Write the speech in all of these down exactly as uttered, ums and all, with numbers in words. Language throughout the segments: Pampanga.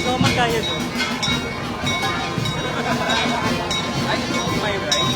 Ikaw magkaya doon. Ay, ito, may rice.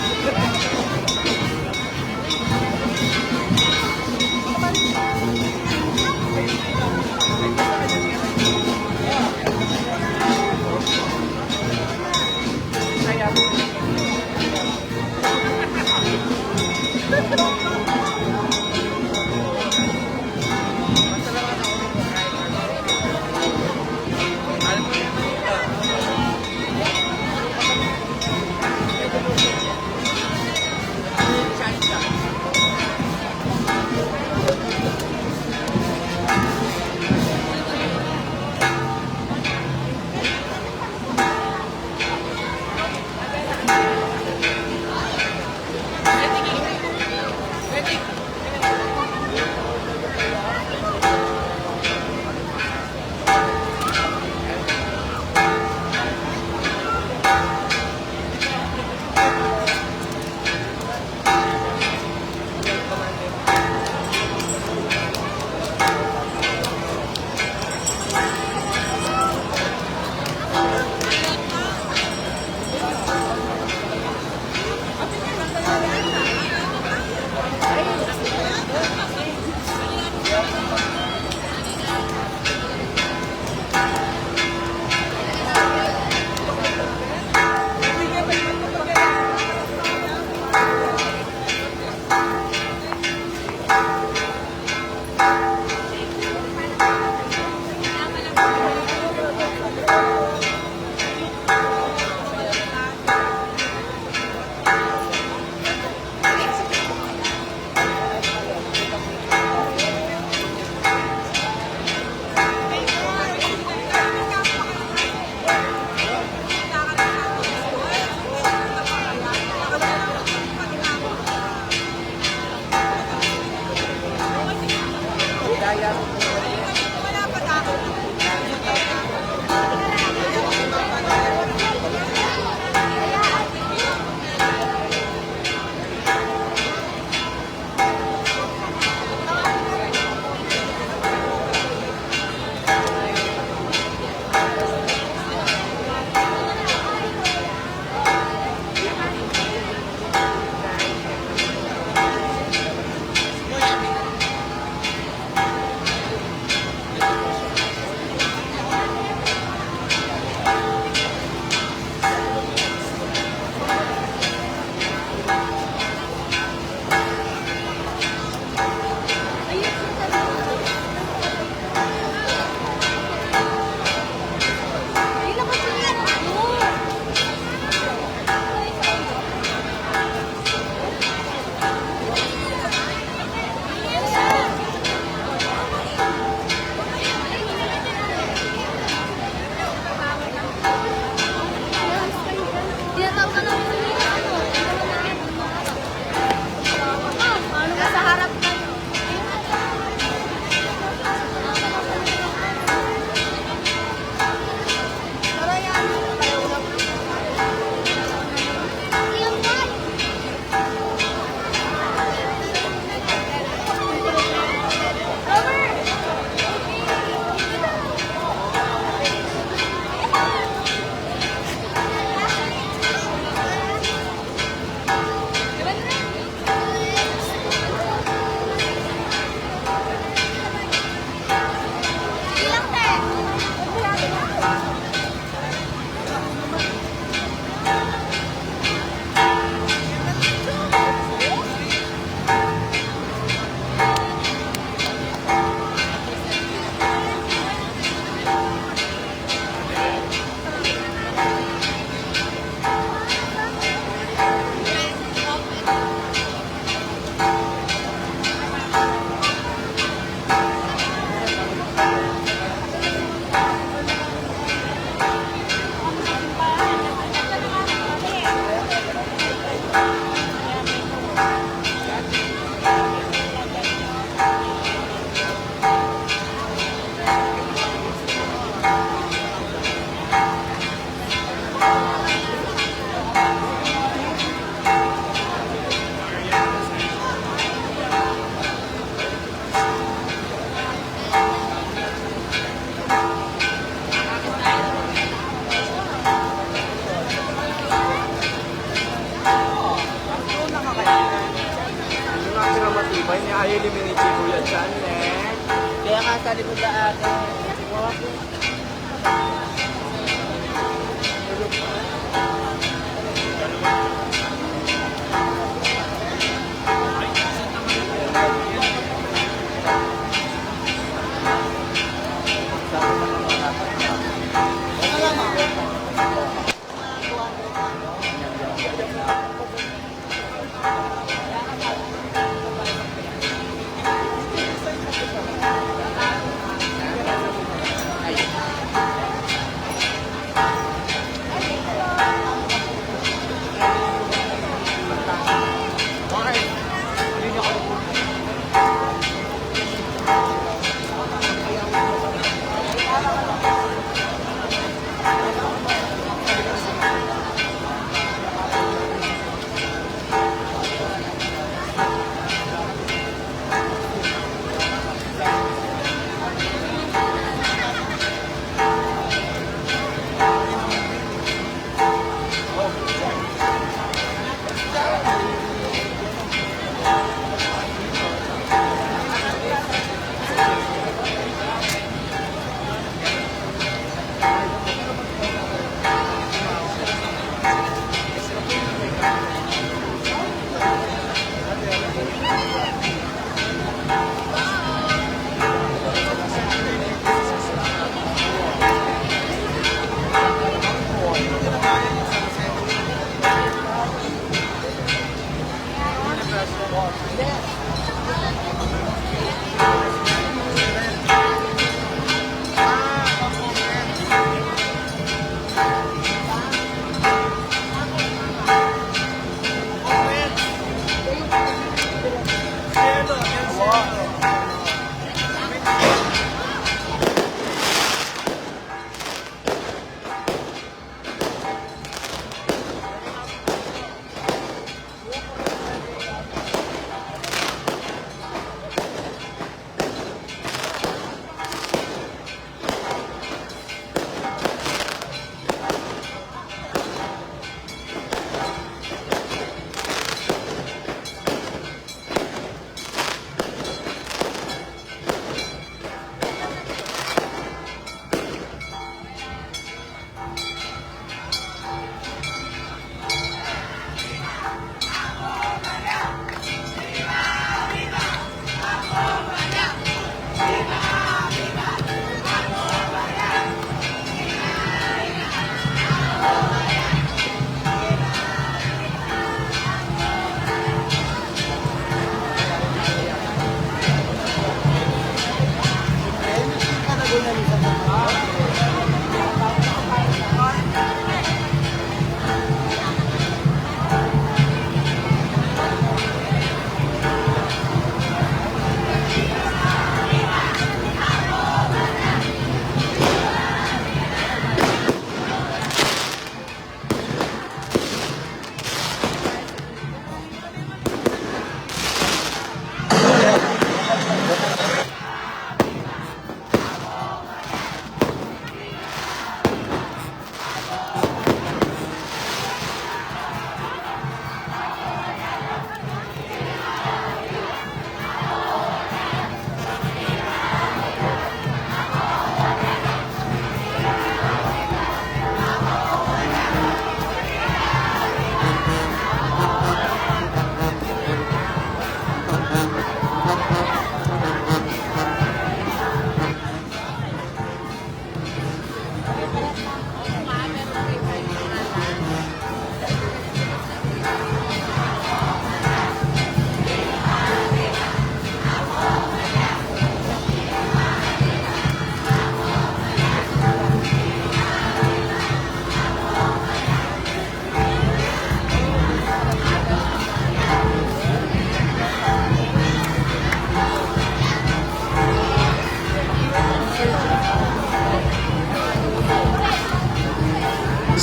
Yung ang matibay niya, ay, eliminate si Kuya Chan, eh. Kaya nga, sa likod na ate.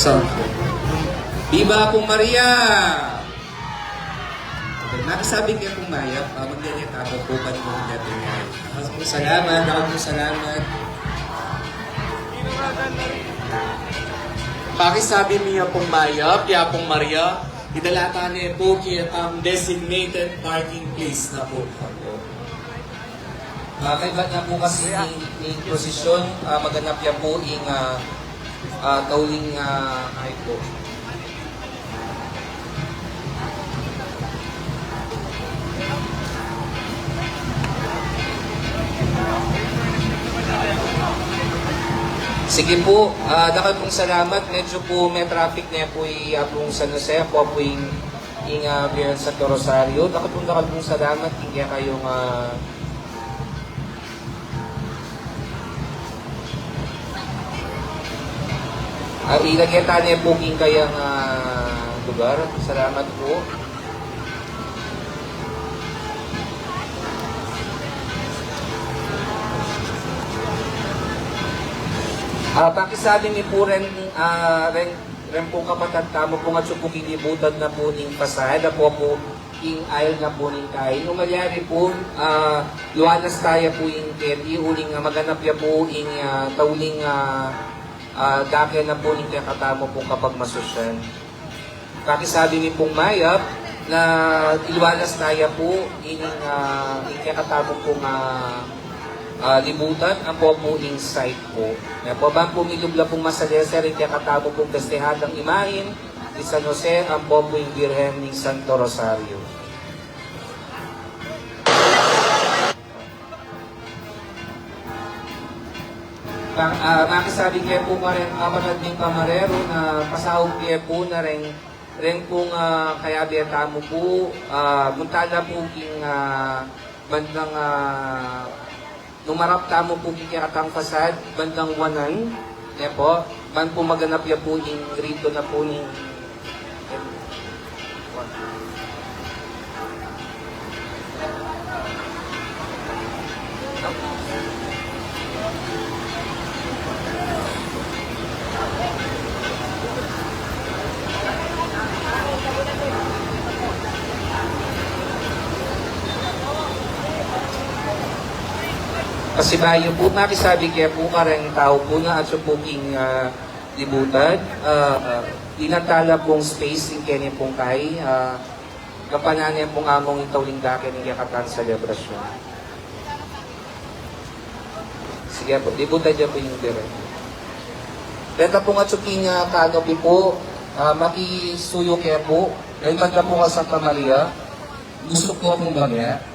Viva Apung Maria! Okay, makisabi ke pung mayap, ah, magdedikado po kami ng dating ay. Maraming salamat, maraming salamat. Pakisabi mi ya pung mayap, ya pung Maria, idalatan ne po kaya ang designated parking place na po. Ah, kaibat na po kasi ning, ning prosesyon, ah, maganap ya po ing, ah, ah, tauling, ah, ay po. Sige po, ah, dakal pung salamat. Medyo po may traffic ne po i, ah, pung San Jose, apo pu ing, ing, ah, Birhen Santo Rosario. Dakal pung, dakal pung salamat king kekayung, ah, Ah, ilage tane po king kayang, ah, lugar. Salamat po. Ah, pakisabi mi po ren, ah, ren, ren pung kapatad tamu pung atsu pu king libutan na po ning pasada po po ing ail na po ning kain. Nung malyari po, ah, lualas taya po ing keti, uling, ah, maganap ya po ing, ah, tauling, ah, ah, dake na po ning kekatamu pung kapagmasusyan. Pakisabi mi pung mayap na ilualas taya po ining, ah, ing kekatamu pung, ah, ah, libutan, ampo po ing site po. Kaya po, ban po milub la pung masalese ring kekatamu pung festehadang imahin, i San Jose, ampo pu ing Birhen ning Santo Rosario. Pang, ah, makisabi ke pu kareng kapatad ming kamarero na pasaub ke pu na reng, reng pung, ah, kayabe tamu pu, ah, munta la pu king, ah, bandang, ah, nung marap tamu pu king kekatang fasad, bandang wanan, ne po, ban pu maganap ya pu ing rito na pu ning. Pasibayu pu, makisabi ke pu kareng tau pu na atsu pu king, ah, libutan, ah, ah, inantala pung space ing keni pung kai, ah, kapanan ne pung among ing tauling dake ning kekatang selebrasyon. Sige pu, libutan ya pu ing dire. Deta pung atsu king, ah, canopy pu, ah, makisuyu ke pu, deta pu kang Santa Maria, gusto ku pung bage.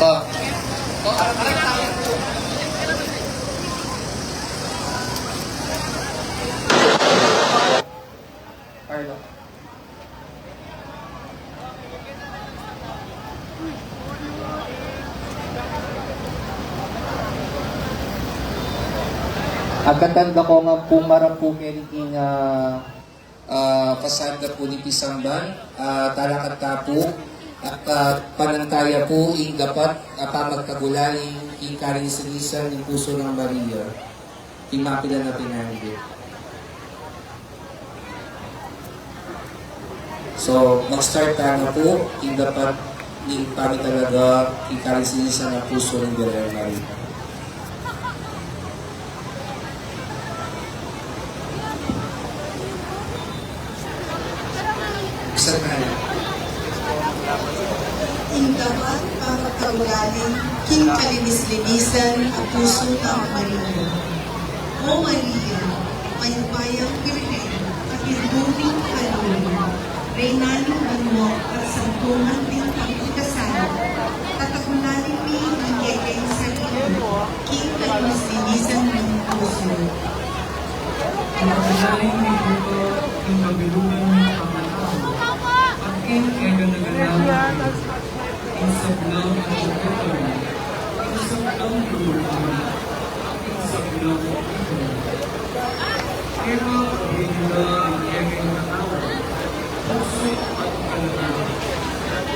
Ah. Carlo. Agkatan da ku ngan pung marap pu keni king, ah, ah, pasada pu ning pisamban, ah, talakad ta pu, at, ah, panantaya pu ing dapat, ah, pamagtagulaling king kalinis-linisan ning pusu nang Maria. Immaculada na pinanggit. So, mag-start tamu pu, ing dapat ning pamitalaga, ing kalinis-linisan ning pusu ning Birhen Maria. Isa tamu. Ing dapat pamagtagulaling king kalinis-linisan a pusu nang Maria. O Maria, mayupayang Birhen, kapilburi ka lulu, reyna ning banua at santungan ding pangkasal, tatagulaling mi ing kekeng sarili king kalinis-linisan ning pusu. Tatagulaling mi buta king kabilungan ning pangkatau, at king kegana-ganau ning sablang a purgatoryu, king sablang lugar, king sablang lugar. Keka, bibigyan ing kekeng katawan, pusu at kaluguran.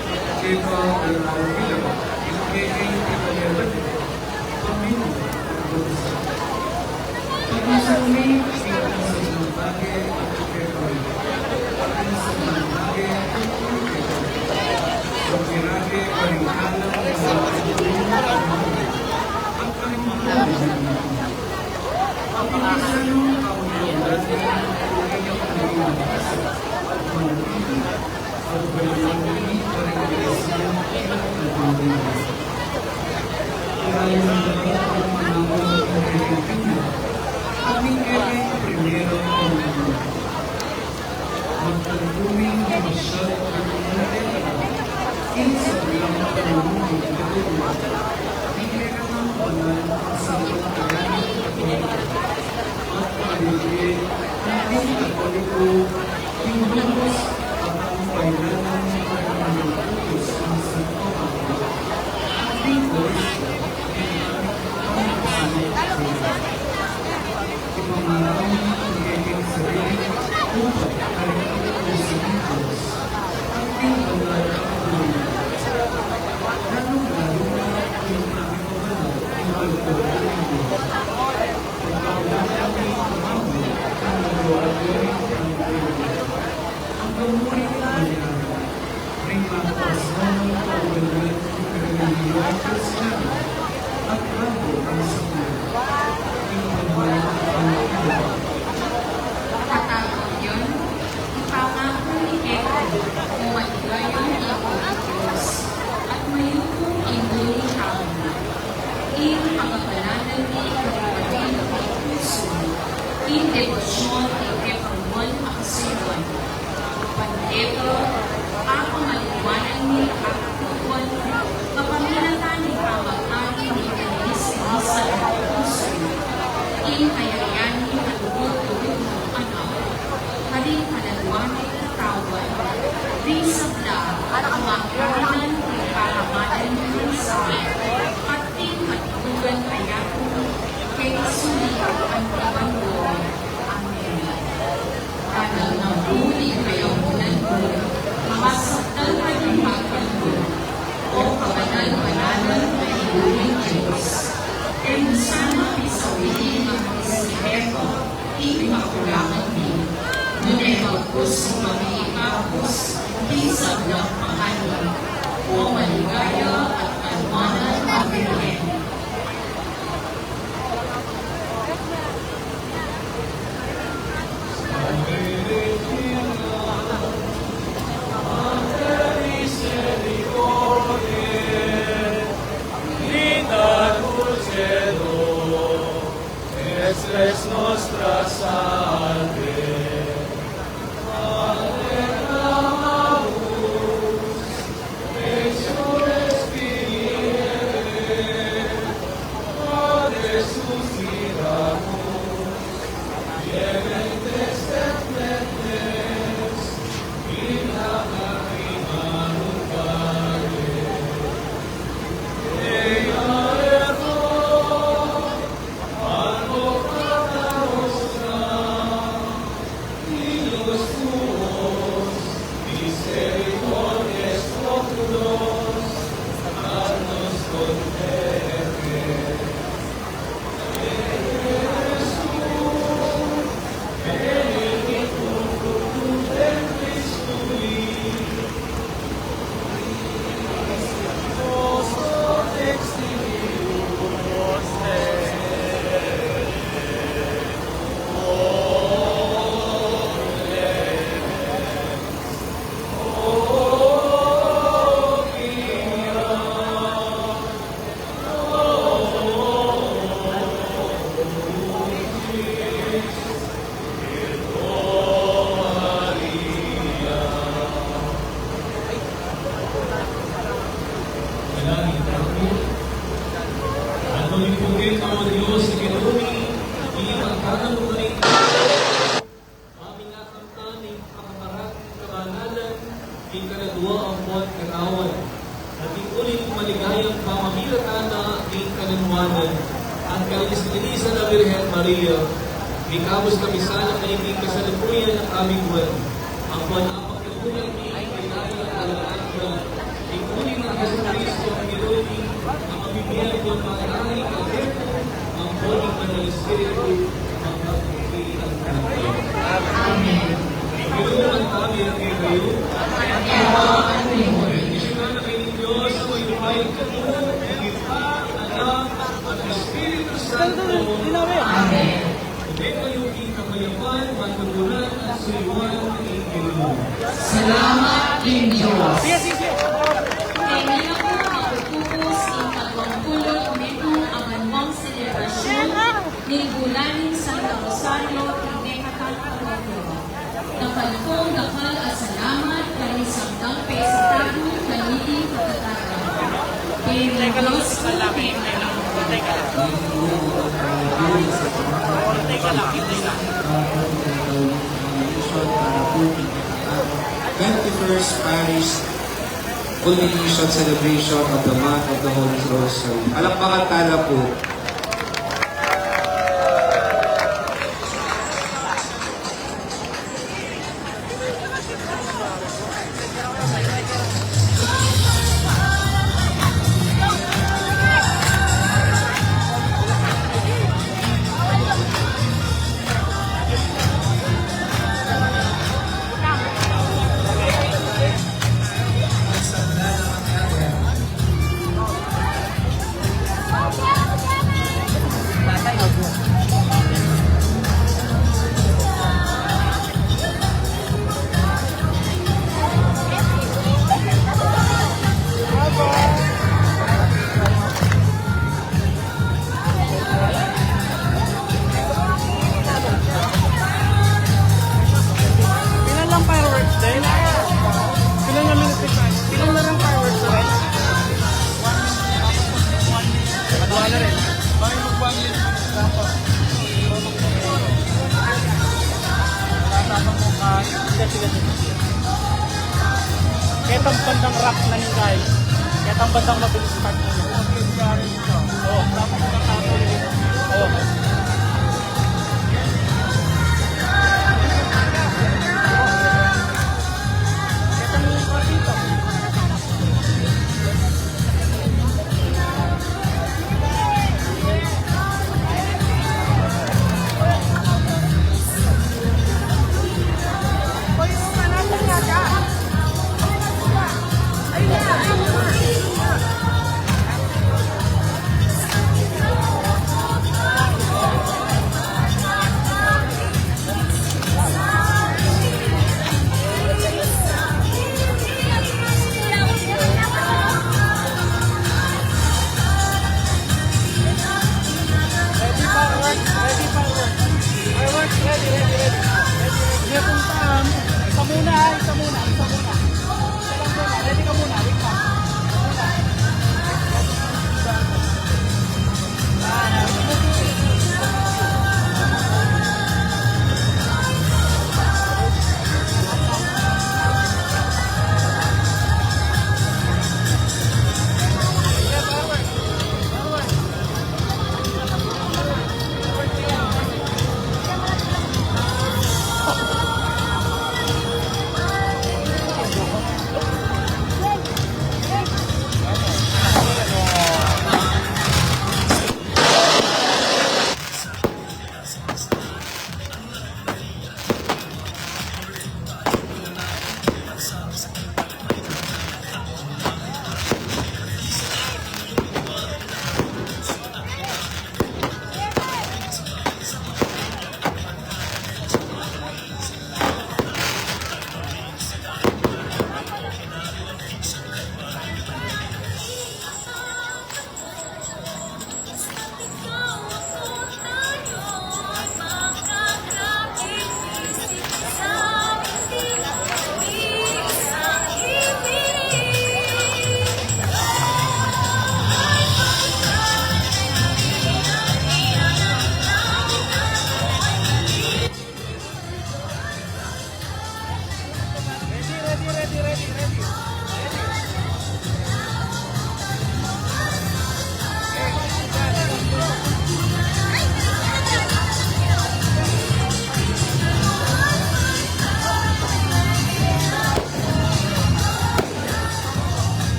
Magtantuming masyal ing sablang panalungin Katoliko, ing kekatang banal a Santo Katoliko, at pamilye, at ing Katoliko, ing lubos at ang kailangan ng Katoliko, ang Santo Papa, at ing Koliseo, ing Santo Papa. Ipamaraw na ang kekeng sarili upang kariton ko sa Dios at king banal a kapurian. Lalung-lalu na king pagpapalaw king pagpapalaw. Pagpapalaw king pagpapalaw king pagpapalaw. Ang pamuri ng Maria, ring mga pastor, kaubanan, ring mga Kristiano, at bago ang sakya. Ring pagmamahal ng Panginoon. Katawan yu, ipangako ni Pedro, o maligayang anak ning Dios, at mayupaya ing lulu ning tau, ing pagkabanalan ning kapatid ning pusu, ing debosyon ning kekarelan a kasuyuan. Ban deta, a pamaliwanag ning kapatuan, kapamilatan ning pamagmali ning kalinis-linisan ning pusu, ing kayarian ning kalugud-lugud a Anak, karing panaluan ning katawan, ring sabla a mangaralan ning pamagmali ning bansa, at ing katulugan a yatu, keng suli anti banua. Amen. Banal na uli kaya unang uli, masaktan pa rin magkalbo, o kabanal-banalan a Indu ning Dios. E mu sana pisawili ing respetu king makulangan mi, nune bagkus mu ikabus ing sablang pangani, o maligaya at kalumangan a Birhen. Tres nostra salve. Manalangin tamu. Atin pu king Dios, ing Ginu mi, ipagtanam mu kami. Maminakam kami, pakaparang kabanalan, ing kaladua ampon katawan. At ing uli ning maligayang pamamilatan na ning kananuanan, at kalinis-linisan a Birhen Maria, mikabus kami sana king kasalukuyan a kabiguan. Ampon apagkabunan mi ing ligaya at kalulangan, ing uli nang Jesucristo, ing Ginu mi, a mabibie ning pag-ari, ing Anak, ampon ing Banal a Espiritu, magpakailanman. Amen. Ing Ginu manatili kekayu. Ing bendisyon na ning Dios, mayupaya king Ibpa, Anak, at Espiritu Santo. Amen. Ibie kayu ing kapayapan, mantubulan at suyuan ing Ginu. Salamat king Dios. Kanita pu magtutubus ing agwang pulung metung a Teka lang, teka lang, teka lang. Teka lang, teka lang. Twenty-first Parish Culmination Celebration of the Month of the Holy Rosary. Palakpakan tala po. Pila lang fireworks din? Pila na lang, pila na lang fireworks din? Wala na rin. Ketang bandang rock na ni guys. Ketang bandang mabilis start na ni.